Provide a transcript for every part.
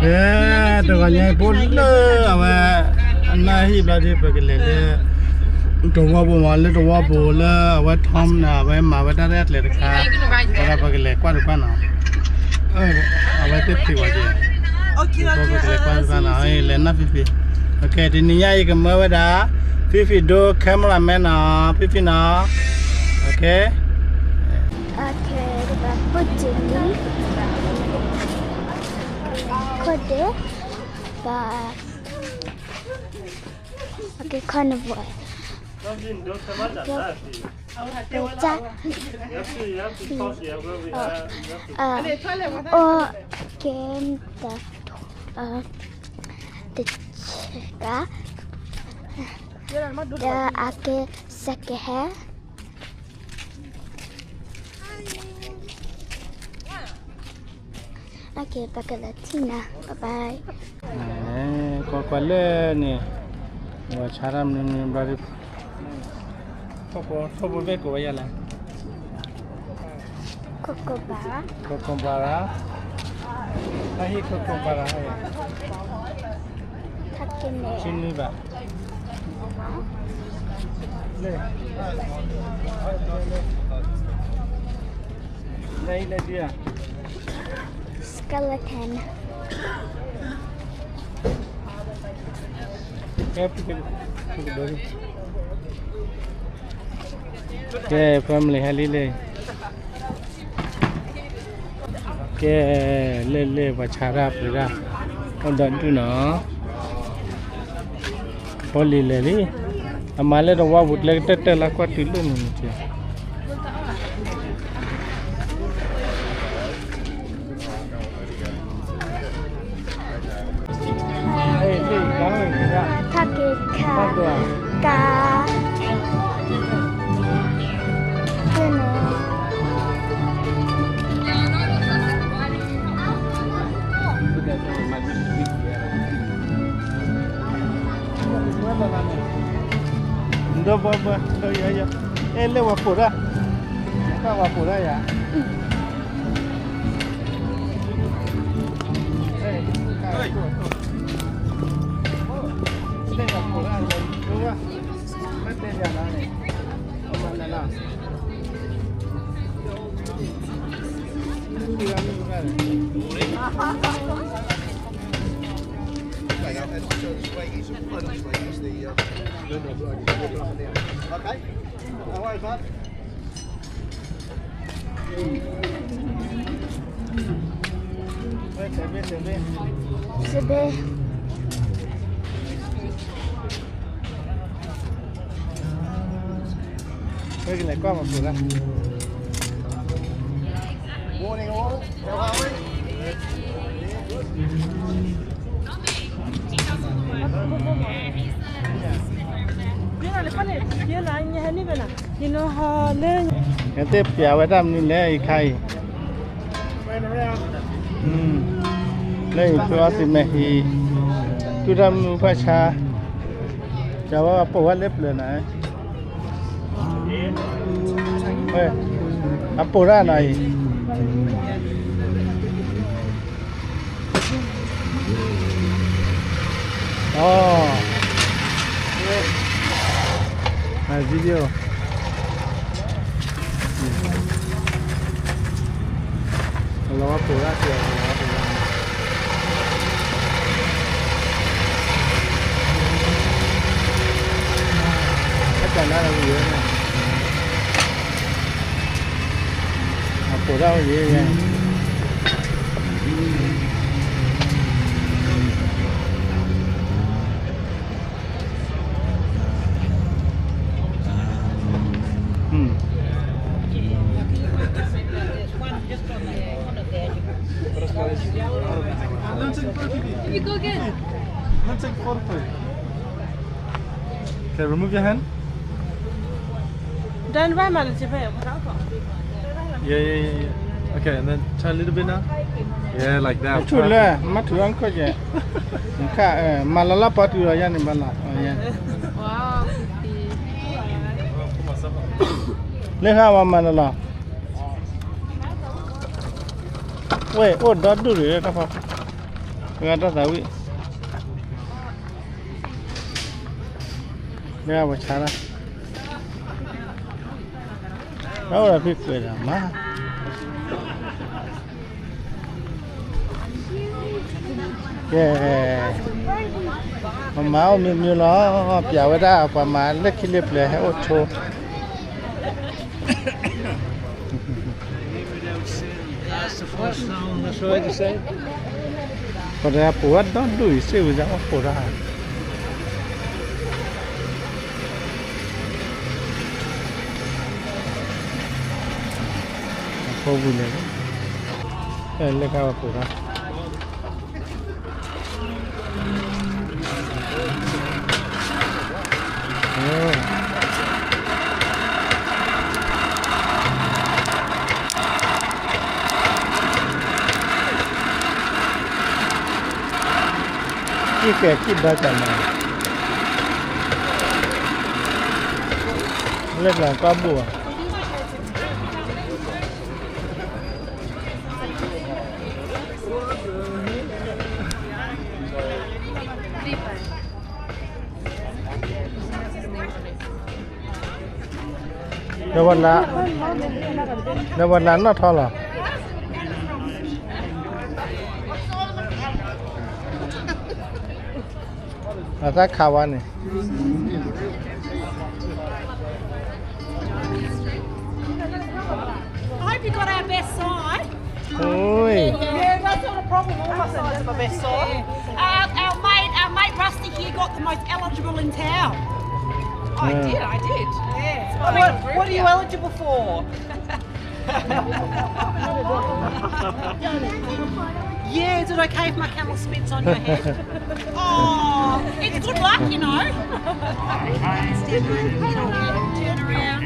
ကဲ, တဂီၤညါအံၤ ပအိၣ်လၢအဝဲ အနၢ်ဟံၣ်ဘျီဒီး ပကလဲၤလၢ တဝီပူၤမး, လၢတဝီပူၤလၢအဝဲ Tom န့ၣ် အဝဲမၤဝဲတၢ်ရဲၣ်ကျဲၤတခါ, ဝဲဒၣ်ပကလဲၤကွၢ်တကွၢ်နီၤ, အဝဲသ့ၣ်ဖံးဝဲက့ၤ, ပကလဲၤကွၢ်တကွၢ်နီၤ, လဲၤနၢ်ဖံဖံ, တနံၤညါအံၤ ကမၢဝဲဒၣ် ဖံဖံဒိ cameraman နီၤ, ဖံဖံနီၤ, ကဲ, ကဘၣ်ပူၣ်က့ၤလံ, ခိၣ်ဒ့, ဘၣ်, ကဲခီနဘီ, ကဲ, အိၣ်ကဲ, တဆဲးကါ, ဒီးအကဲစကဟဲ Okay, ပကလဲၤထံၣ်နၤ, bye bye. ကွၢ်ကွၢ်လၢန့ၣ်, ဝဲဆါတၢ်မနုၤမနုၤဘျီဒ်, ထိၣ်ဖိဝဲၢ်ကိးဝဲယၤလဲၣ်, ခိၣ်ကိၢ်ဘၣ်, ခိၣ်ကိၢ်ဘၣ်ရၣ်, အဟံၣ်ခိၣ်ကိၢ်ဘၣ်ရၣ်, ထါက့ၤန့ၣ်, ဆံနွံဘၣ်. လဲၤ, လဲၤဒ်, skeleton. ကဲ, family ဟဲလံလဲၣ်. ကဲ, လဲၣ်လဲၣ် ပှၤဆါတၢ်ပှ့ၤတၢ်, အိၣ်ဒီဒူၣ်နီၤ, ဖီလံၤလဲၤလံ, အမၤလၢတဝီပူၤကျဲကတၢၢ်တၢၢ်လၢကွၢ်တုၤလၢန့ၣ်န့ၣ်, ထါက့ၤခါ, ကါ, ကဲန့ၣ်. ဒီးဘီဘီ, ဒီးယၤယၤ, အဲ လၢဝဲပိာ်ဒၣ်, ဝဲပိာ်ဒၣ်ယၤ. Okay. No worries, bud. စဘဲ, ဝဲကလဲၤကွၢ်မၤပူၤဒၣ်. Morning, all. How are we? Nè, သ့ၣ်ပျးဝဲတၢ်မနုၤလဲၣ် အံၤခါအံၤ, လၢအံၤဖုအီစံးမဲာ်ဟံၣ်, တူၢ်တၢ်မုၢ်ဖၣ်ဆါ, ကဝဲအပိာ်ဝဲလၢပျၢၤနၤ, အပိာ်တၢ်နၤအံၤ. Oh. My video. လီၤပိာ်ဒၣ်စ့ၢ်, လီၤပိာ်ဒၣ်, အတၢ်နါလီၤဝံၤဝဲန့ၣ်, အပိာ်ဒၣ်ဝဲယဲၢ်ယဲၢ်. Can you remove your hand? Done by, Mother Japan. Yeah, yeah, yeah, yeah. Okay, and then turn a little bit now. Yeah, like that. ထုးလၢ မ့ၢ်ထုးအီၣ်ခီၣ်ကဲ, မၤလီၤလီၤပီတုၤလီၤယၤန့ၣ်ဘၣ်လီၤ. လၢဟါဝဲမၤလီၤလီၤ, ဝဲအိၣ်ဒီဒူၣ်တၢ်ဖီ ပှၤတၢ်သးဝံၣ် လၢအဝဲဆါလၢ အဝဲဒၣ်ဖံကွဲးဒီးမၤ ကဲ ပမၤအိၣ်မ့ၢ်မ့ၢ်လီၤ ပျးဝဲဒၣ်ပှၤမၤလၢခံလၢပျၢၤဟဲအိၣ်ဆိ ပှၤတဂၤပိာ်ဝဲဒီဒူၣ်အံၤ စ့ၢ်ဝဲဒၣ်အိၣ်ပိာ်တၢ် အဖိပူၤန့ၣ် အဲ လၢကါဝဲပိာ်တၢ် ကံၣ်ကဲကံၣ်ဘါကမၤ လၢကျါကွၢ်ဘူၣ်ဘၣ် လၢဝဲလၢ လၢဝဲလၢနီၣ်ထီလီၤ အတၢ်ခးဝါန့ၣ် I hope you got our best side. Oi. Yeah, that's not a problem. All my sides are my best side. Our, our mate, our mate Rusty here got the most eligible in town. I did, I did. Yeah. What, what are you eligible for? Yeah, is it okay if my camel spits on your head? Oh, it's good luck, you know. Turn around.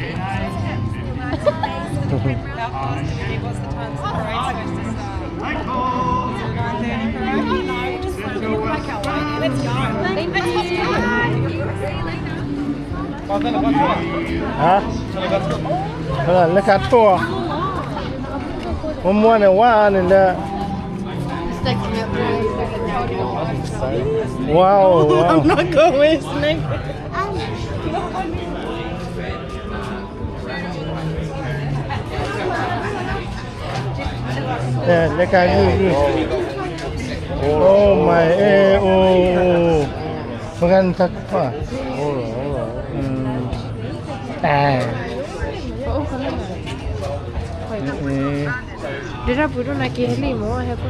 How fast do we need? What's the time? Sorry, it's supposed to start. Nine thirty. Let's go. Thank you. ဟါ လၢကါထိၣ်အီၤ မ့ၢ်မ့ၢ်န့ၣ် ဝါန့ၣ်လၢ Wow, wow. I'm not going with snake. အဲ လၢကါဂုၢ်ဂုၢ် Oh my, အဲ အိၣ် ပကနတၢ်ခွါ အဲ ဒုးတၢ်ပူၤဒိၣ်နၤက့ၤဟဲလံမ့ၢ်ဟဲဖိ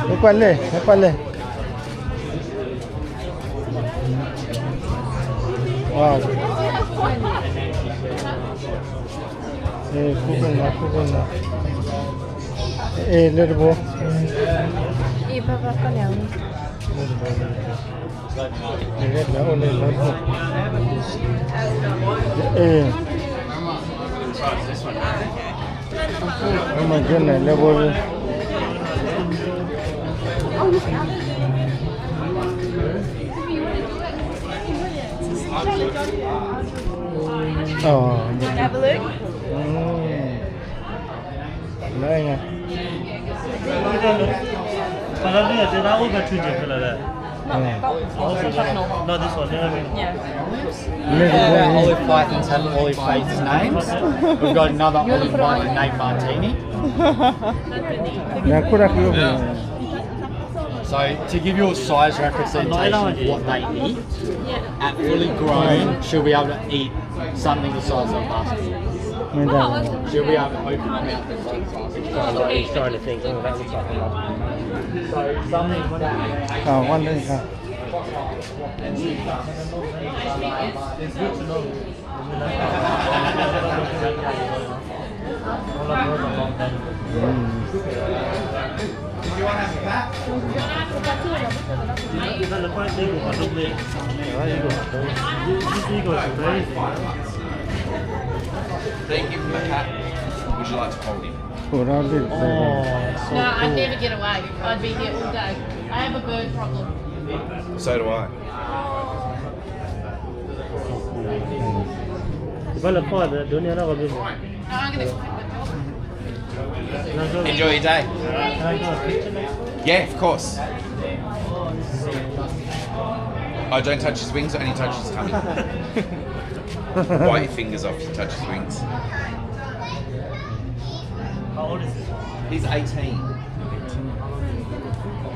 ဟဲကွၢ်လဲၣ် ဟဲကွၢ်လဲၣ် Wow. အဲ ခိၣ်ကနၢ် ခိၣ်ကနၢ် အဲ လၢတဘိ အံၤ ဘၣ်ဘၣ်ကီၢ်န့ၣ် လၢတဘိ အဲ Oh my goodness, လၢဘိ Have a look. လၢညါ But I think I did that over two days, like that. No, this one, yeah, I mean, yeah. Olive Fython's had Olive Fython's names. We've got another Olive Fython named Martini. နခိၣ်တၢ်ခံအိၣ် So, to give you a size representation of what they eat, at fully grown, she'll be able to eat something the size of a basketball. မ့ၢ်တၢ် She'll be able to open her mouth and eat something. He's trying to think, oh, that looks like a lot. So, something that ဝါန့ၣ်ခါ Thank you for the cat. Would you like to hold him? အိၣ်ဒီး Oh, so No, I'd cool. never get away. I'd be here all day. I have a bird problem. So do I. တဘၣ်လၢဖီၣ်ဒီး ဒိးန့ၢ်အလီၢ်ကဘျုးမး No, I'm gonna Enjoy your day. Yeah, of course. Oh, don't touch his wings, only touch his tummy. Wipe your fingers off, you touch his wings. How old is he? He's eighteen.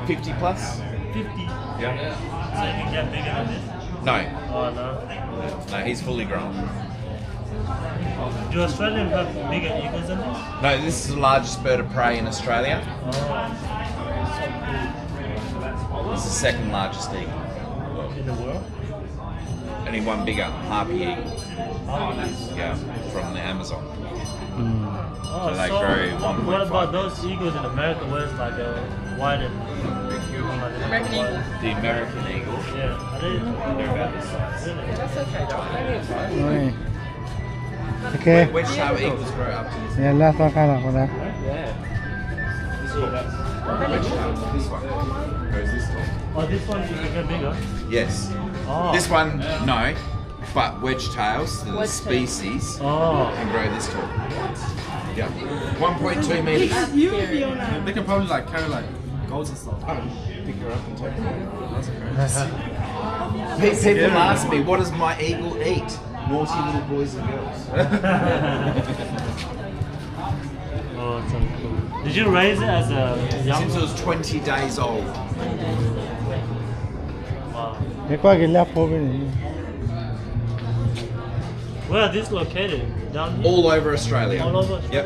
Fifty plus? Fifty? Yeah. So you can get bigger than this? No. Oh, no. No, he's fully grown. Do Australians have bigger eagles than this? No, this is the largest bird of prey in Australia. Oh. It's the second largest eagle. In the world? Only one bigger, harpy eagle. Harpy? Yeah, from the Amazon. Mm. Oh, so they grow one point five. What about those eagles in America where it's like a white and American eagle? The American eagle? Yeah. Are they? They're about this size. Really? That's okay, though. Oi. Okay. Wedge-tailed eagles grow up to this. Yeah, that's what kind of, for that. Yeah. This one. Wedge-tailed. This one. Grows this tall. Oh, this one is get bigger? Yes. Oh. This one, no. But wedge-tails, the species, can grow this tall. Yeah. One point two meters. They can probably, like, carry, like, goats and stuff. Oh, pick her up and take her. That's crazy. Pe- People ask me, "What does my eagle eat?" Naughty little boys and girls. Oh, that's so cool. Did you raise it as a young? Since it was twenty days old. Wow. နကွၢ်က့ၤလၢဖိဖဲန့ၣ်. Where are these located? Down here? All over Australia. All over Australia? Yep.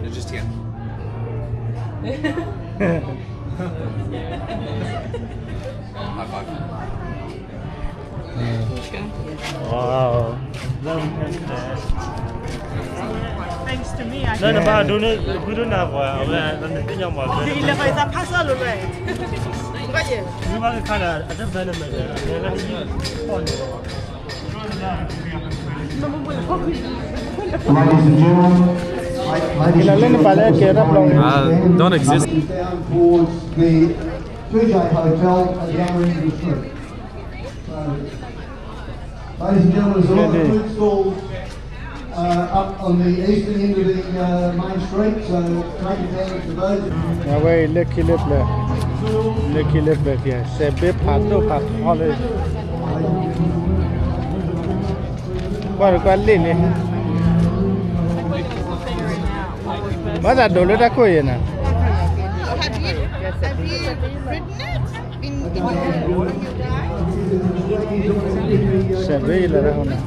They're just here. High five. Wow. Thanks to me, I လၢနဘၣ်ဒိန့ၣ် ဖုဒိၣ်နၤပှၤ အဝဲ နသ့ၣ်ညါမး ဒီးလၢဖဲသးဖးစၢ်လိၤလွဲၢ် ဘၣ်ယဲ မ့ၢ်ဘၣ်ကခါဒီး အတဘၢန့ၣ်မ့ၢ် အမဲလၢနယုၢ်ဖီၣ်န့ၣ် Ladies and gentlemen, ladies and gentlemen, ကလၢလၢနပာ်လၢကဲတၢ်ပျီန့ၣ် I don't exist. Down towards the Tujay Hotel at the other end of the street. So, ladies and gentlemen, there's a lot of food stalls uh, up on the eastern end of the uh, main street, so take advantage of those. အဝဲအံၤလၢခံလၢပျၢၤ, လၢခံလၢပျၢၤက့ၤ စဲးဘ့ဖးဒိၣ်ဖးထီလၢ ကွၢ်တကွၢ်လံာ်န့ၣ် ဘၣ်သးဒိးလၢတၢ်ခိၣ်အံၤနၤ Have you, have you written it? In, in, in your diary? စဲးဘ့လၢတၢ်ခိၣ်န့ၣ် လၢ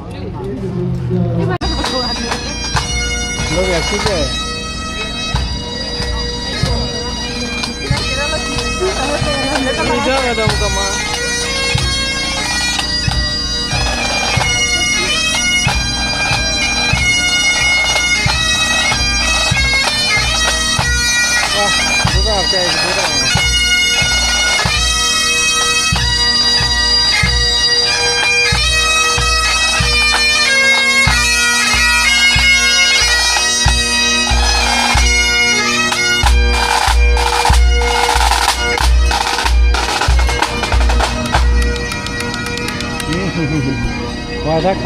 ယၤခံကဲ ဝဲတၢ်ခးဝဲတကျိ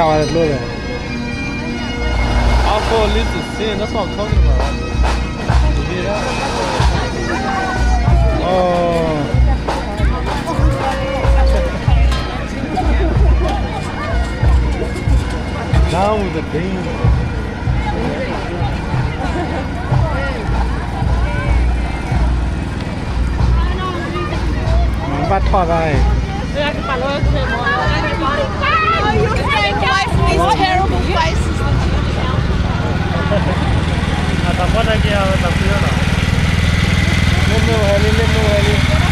ၤလဲၣ် Alcohol leads to sin. That's what I'm talking about. You hear that? Oh. Down with the beans. ဘၣ်ထီၣ်ဒၣ်အံၤ These terrible faces. အတၢ်ဖီၣ်တၢ်က့ၤအတၢ်ဖီၣ်နီၤ လၢမ့ၢ်ဝဲလံ လၢမ့ၢ်ဝဲလံ တဘီ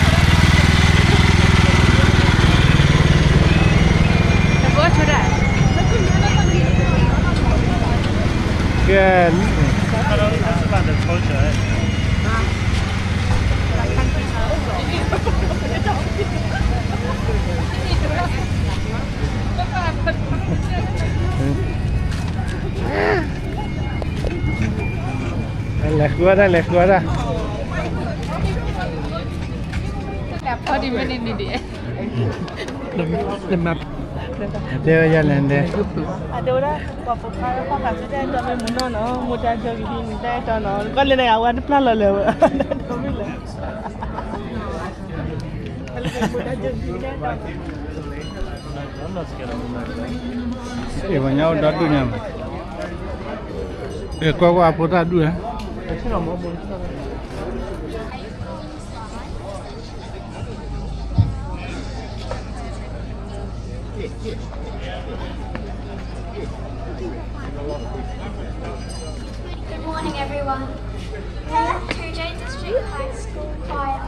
ဆိဒၣ် ကဲ လဲၤဃုဝဲဒၣ် လဲၤဃုဝဲဒၣ် လၢမၤ တဲဝဲယၤလဲၣ်ဒဲး, အတဲဝဲဒၣ် ပှၤပိာ်ခွါလၢဖီၣ်ဃာ်သုတၢ်အဲၣ်တီမ့ၢ်မုၢ်နီၢ်နီၤ, မိၢ်တၢ်ကၠီကဟံးန့ၣ်တၢ်အဲၣ်တီနီၤ, ကီၢ်လဲၣ်န့ၣ် အဝဲတပျၢ်လီၤလၢာ်ဝဲ, တမ့ၢ်လၢ အဲ ပှၤညါအိၣ်ဒီဒူၣ်ညါမး, အဲ ကွၢ်ကွၢ်အဖိသၣ်ဒူၣ်ဧါ. Good morning, everyone. We're Coogee District High School Choir,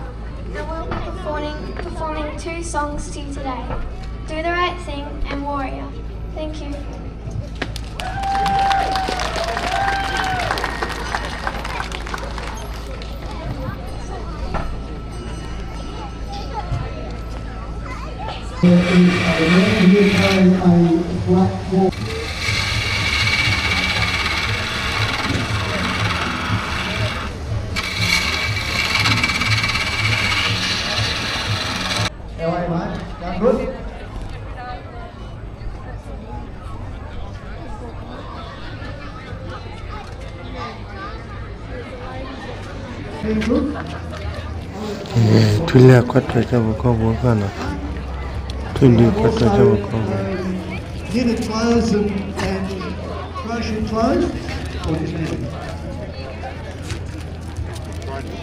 and we'll be performing, performing two songs to you today, Do the Right Thing and Warrior. Thank you. ထွံၣ်လၢကွၢ်ထွဲကၢ်ဖိကီၢ်ဖိဃၣ်နီၤ, ထွံၣ်ဒုးကွၢ်ထွဲကၢ်ဖိကီၢ်ဖိ. Knitted clothes and, and crochet clothes, or just knitted?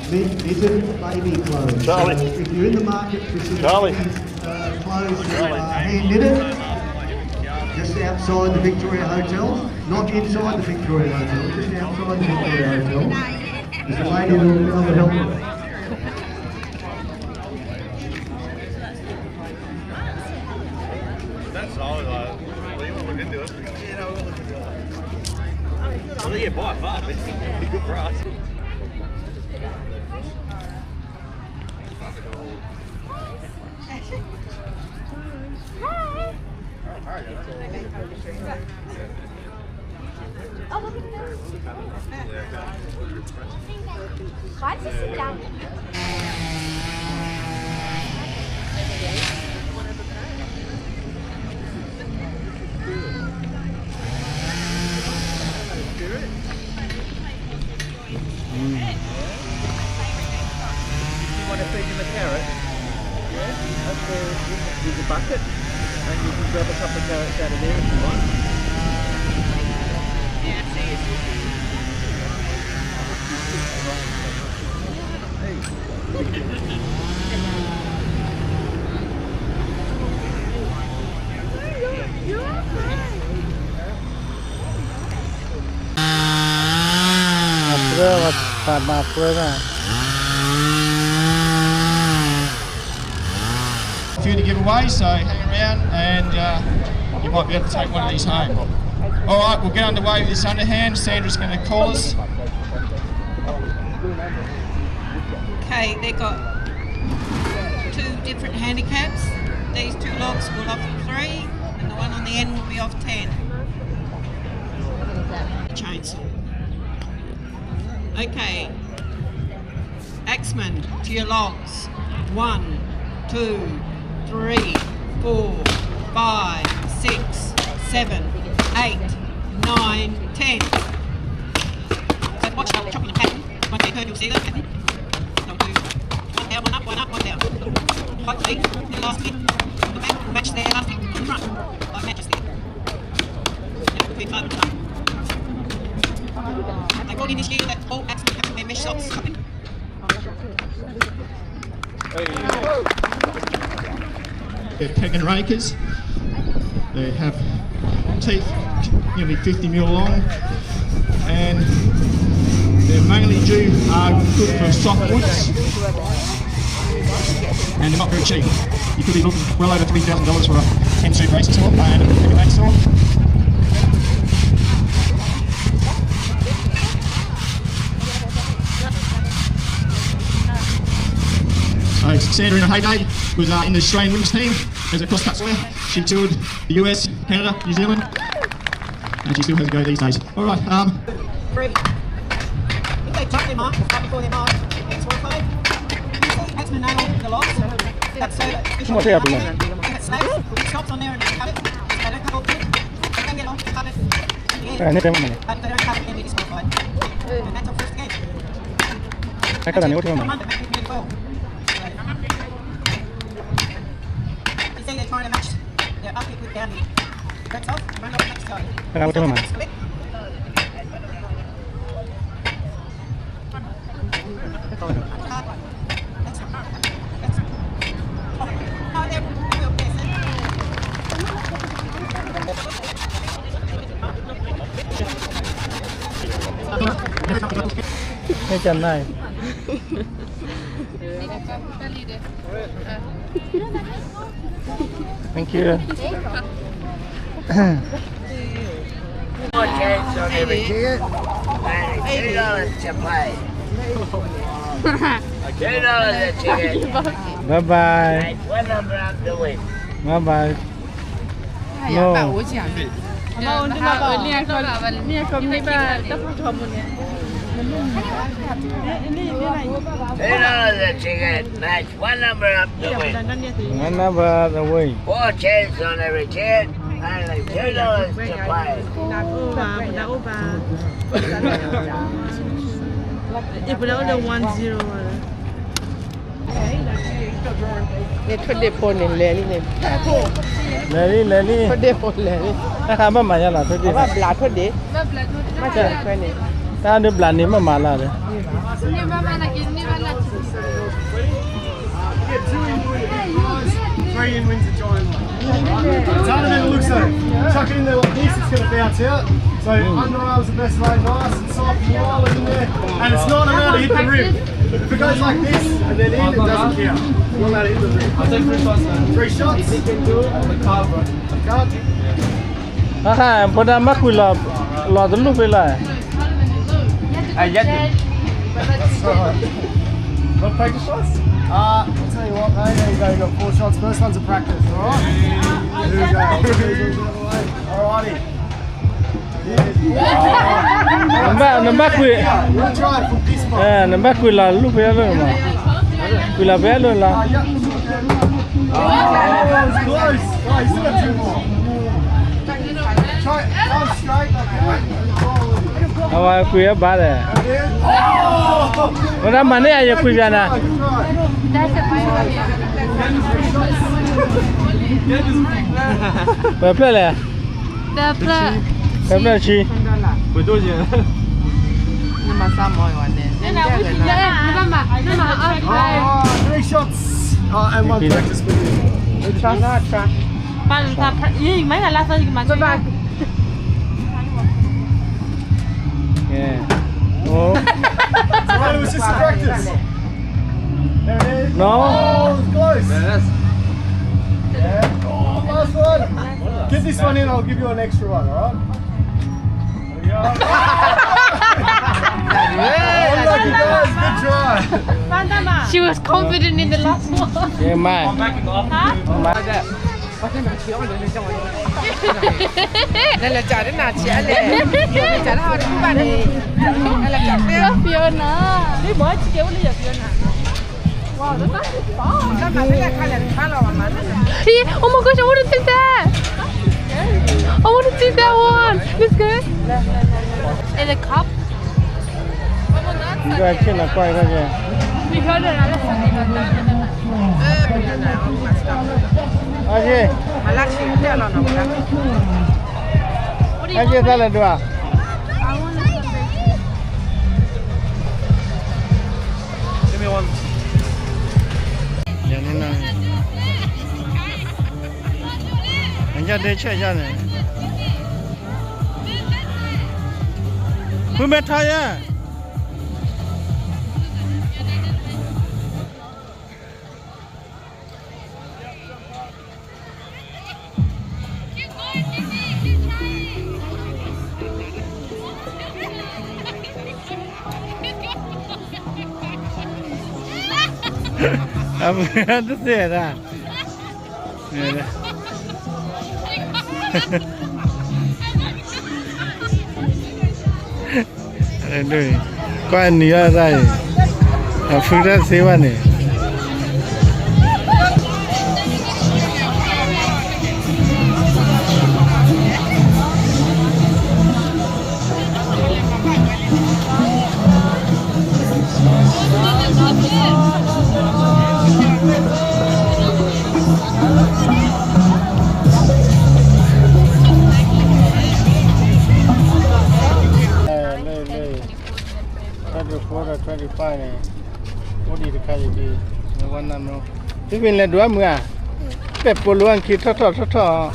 Knitted baby clothes. So if you're in the market for some baby, uh, clothes that are hand knitted, just outside the Victoria Hotel, not inside the Victoria Hotel, just outside the Victoria Hotel. There's a lady that'll, that'll help you. That's all right. Well, you won't look into it. Yeah, no, we'll look into it. Oh, yeah, by far, man. Good for us. Hi. Mm. You want to feed them a carrot? Yeah, that's the, there's a bucket, and you can grab a couple of carrots out of there if you want. Hey. Few to give away, so hang around and, uh, you might be able to take one of these home. All right, we'll get underway with this underhand. Sandra's gonna call us. Okay, they got two different handicaps. These two logs will offer three, and the one on the end will be off ten. Chainsaw. Okay. Axemen, to your logs. One, two, three, four, five, six, seven, eight, nine, ten. So watch out, chopping the pattern. Once they turn, you'll see the pattern. They'll do one down, one up, one up, one down. Hopefully, the last pick, the back will match their last pick in front. Like Manchester. They've brought in this year that all Axemen have to wear mesh socks. They're Pegan rakers. They have teeth nearly fifty mil long, and they're mainly due, uh, good for soft woods, and they're not very cheap. You could be looking well over three thousand dollars for a ten-suit racing saw, uh, and a Pegan rake saw. So Sandra in her heyday was, uh, in the Australian women's team as a crosscut sawyer. She toured the U S, Canada, New Zealand, and she still has a go these days. All right, um, three. If they tuck their mark, it's right before their mark. It's one five. You see, that's the nail in the logs. That's so that if it snaps, it stops on there and just cut it. အဲ န့ၣ်တဲမ့ၢ်န့ၣ် အဲ ကသးန့ၣ် အိၣ်ထဲမ့ၢ် အဲ အိၣ်ထဲမ့ၢ် မ့ၢ်ကနၣ် Thank you. Four change on every ticket. And two dollars to play. Two dollars a ticket. Bye bye. Nice. One number up the win. Bye bye. No. အမအိၣ်န့ၣ်ဘၣ် န့ၣ်အကမ့ၢ်ဘၣ် တၢ်ဖီထီမူန့ၣ် Two dollars a ticket. Nice. One number up the win. One number the win. Four change on every ticket. And two dollars to play. အိၣ်ဘၣ် ပနၢ်အိၣ်ဘၣ် အ့ၣ် ပနၢ်အိၣ်လၢ one zero လီၤ န့ၣ် ထိၣ်ဒ့ၣ်ဖိန့ၣ် လဲၤလံန့ၣ် လဲၤလံ လဲၤလံ ထိၣ်ဒ့ၣ်ဖိလဲၤလံ တၢ်ခါဘၣ်မၤညါလီၤ ထိၣ်ဒ့ၣ် ဘၣ်ဘျးထိၣ်ဒ့ၣ် မ့ၢ်ကဲခွဲန့ၣ် တၢ်ဒုးဘျးန့ၣ်မ့ၢ်မၤလီၤဒီး Three in wins a giant one. It's harder than it looks though. Chuck it in there like this, it's going to bounce out. So underarms are best laid nice and soft and wild in there. And it's not allowed to hit the rim. If it goes like this and then in, it doesn't count. You're allowed to hit the rim. I'll take three shots though. Three shots? If he can do it on the card, bro. Card? အခါ ဖိဒၣ်မၤကွံာ်လီၤ လီၤတလူၢ်ဖဲလဲၣ် That's all right. No practice shots? Uh, I'll tell you what, mate. There you go. You got four shots. First one's a practice, all right? Here we go. Alrighty. နဘၣ် နဘၣ်ကွံာ် We'll try it from this part. အဲ နဘၣ်ကွံာ်လီၤလူၢ်ဖဲလဲၣ်မး ကွံာ်လီၤဖဲလဲၣ်လီၤ Uh, yeah. Oh, that was close. Oh, he's got two more. Try, try straight like that. အဝဲကွံာ်အဘၣ်ဒီး ဝဲဒၣ်မၤန့ၢ်အယကွံာ်ပျးနၤ ပှဲၤဖျၢၣ်လဲၣ် တဖျၢၣ် တဖျၢၣ်တဆံ နမၤစၢ်မီၤယွၤန့ၣ် Three shots. Oh, and one practice with you. Try, try. Yeah. Oh. It's all right, it was just a practice. There it is. No. Oh, it was close. Yeah. Oh, last one. Get this one in, I'll give you an extra one, all right? There we go. Oh, lucky guys, good try. She was confident in the last one. Yeah, mine. Huh? Mine. နလဲၤကၠီၤတနၤဆဲးလဲၣ်, နလဲၤကၠီၤတဟီၣ်တကူၣ်ဘၣ်န့ၣ်, နလဲၤကၠီၤတ Fiona. လၢမ့ၢ်ကဲဝဲလၢယ Fiona. Wow, that's not too far. Hey, oh my gosh, I want to take that. I want to take that one. This good. In a cup. ဒီးဆ့ၣ်နီၤကွၢ်ရၢ်က့ၤ အက့ၢ် အက့ၢ် တၢ်လဲၤဒိးဧါ Give me one. ယၤန့ၣ်နၤ အညၣ်ဒ့ဆဲးယၤန့ၣ် ဖုမဲထီယဲ အပှၤတသ့ၣ်ဒၣ် ကွၢ်နံၤအီၤတၢ်အံၤ အဖုတၢ်သ့ဘၣ်န့ၣ် ဒ်ပၢ်န့ၣ် အိၣ်ဒံးတခါဒံး, ဝဲနၢ်မ့ၢ်, ဖံဖံလဲၤဒိးအမုာ်ဧါ, ပဲာ်ပိာ်လိအခံထီၣ်ထီၣ်ထီၣ်ထီၣ်,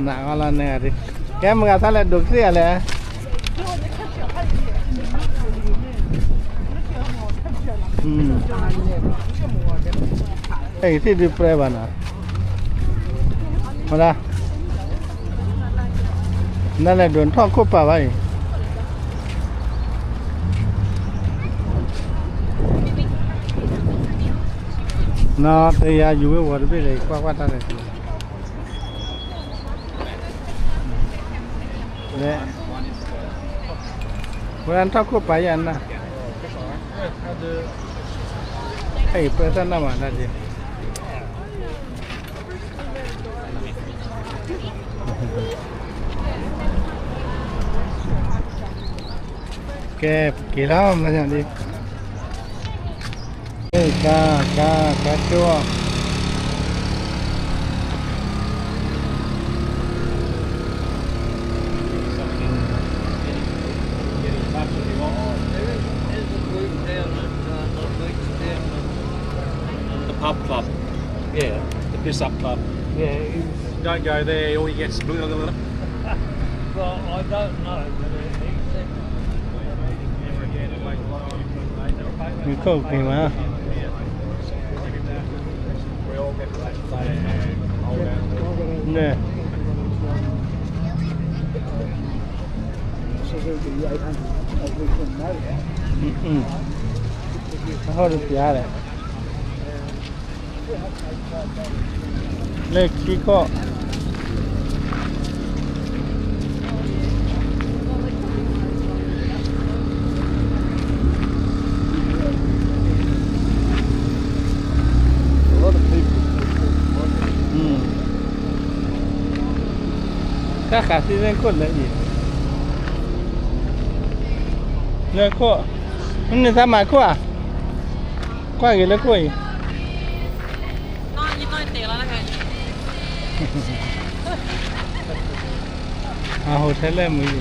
နးအီလီၤန့ၣ်, ကဲမုၢ်ဂၤသးလဲၤဒိးကသ့ၣ်ဂၤလဲၣ်, အဲၣ်ကသ့ၣ်ဒုးပြဲဘၣ်နၤ, ဝဲဒၣ် နလဲၤဒိးထီၣ်ခိၣ်ပာ်ဘၣ်အံၤ, နီၢ်တယၤယူၤဝဲဝီၤတဘ့ၣ်လဲၣ် ကွၢ်ကွၢ်တၢ်လဲၣ်, လဲၤ, ဝဲဒၣ်ထီၣ်ခိၣ်ပာ်ယၤနၤ, အဲၣ်ပှဲၤတၢ်နၢ်မးတၢ်ဒ် ကဲ ပက့ၤလီၤ မညါဒ်, ကါ ကါ ကါကၠိ The pub club. Yeah, the piss up club. Yeah, it was Don't go there, all you get is blah, blah, blah. Well, I don't know, but it, he said Mì khô kì mà. Nè. Ừ, ừ. Nó hơi được giá đấy. Lê ký cọ. Tás khả thi lêng khuôn lĕ ỉ. Lêng khuôn. Mùn nư thá mái khuôn à? Khuôn ghi lêng khuôn ỉ. À, hồ Thái Lan mới gì?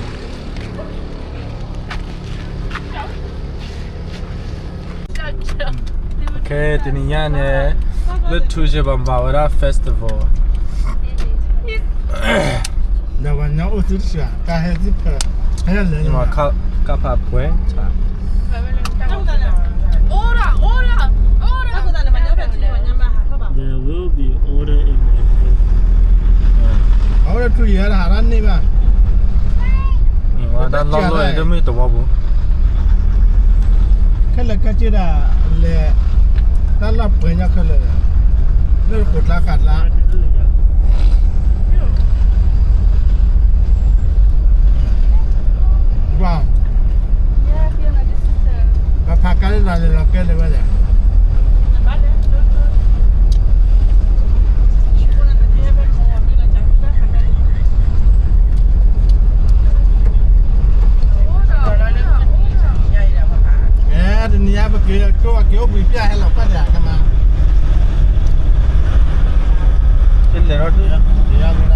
Okay, တနံၤညါန့ၣ် လၢထူစ့ၢ်ဘၣ်ဘၣ်ဝဲဒၣ် festival. ဒီးပှၤကညီအိၣ်သုတစှၤ တၢ်ဟဲသုဖၢ ဟဲလၢ ကဖးပှဲၤ There will be order in my home. အဝဲထူယဲၢ်ဟးရၣ်န့ၢ်ဘၣ် ဝဲဒၣ်လီၢ်လီၢ်အံၤတမ့ၢ်တဝီပူၤ ခဲလၢာ်ခဲဆ့ဒၣ်လဲၤ တၢ်လီၢ်ပှဲၤညီခဲလၢာ် လၢကိးကျါဃးကျါ ပှၤဖးကါလၢလီၤလဲၤလီၤကဲလၢၤဝဲလဲၣ် အဲ တနံၤအံၤပက့ၤကၠိအက့ၤအိၣ်ဘှံးပျၢ်ဟဲလီၤပှၢ်တဂၤကမၤ လဲၤထီၣ်ဒုး